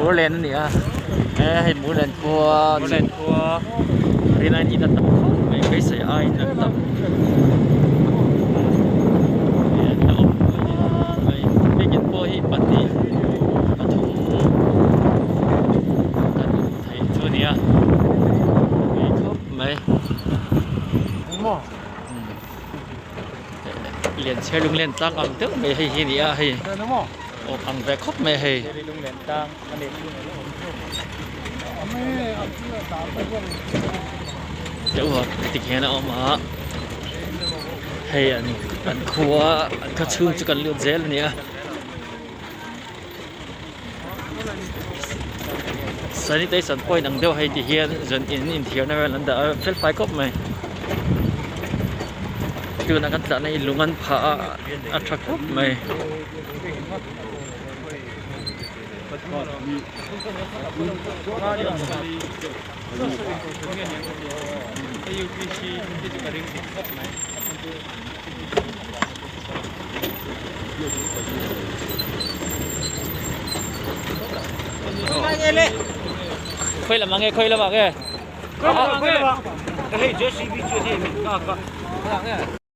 Murlen a ni a he hei Murlen khua Murlen khua rinaiin in a tam khawp mai beisei aiin an tam a awm mai biakin pawh hi pahnih pathum kan hmu thei chu a ni a tui khawp mai Lianchhiar lunglen tlang ang deuh mai hei hi a ni a hei awm ang ve khawp mai hei. Deuh a ti hian a awm a hei an an khua an khaw chhung chu kan lut zel a ni a. Sanitation point ang deuh hei ti hian zan in inthiarna vel an dah a fel fai khawp mai tuna kan tlahna hi lung an phah a a tha khawp mai. Khawi lam ah nge khawi lam ah nge Hei JCB chu hei min nghak a.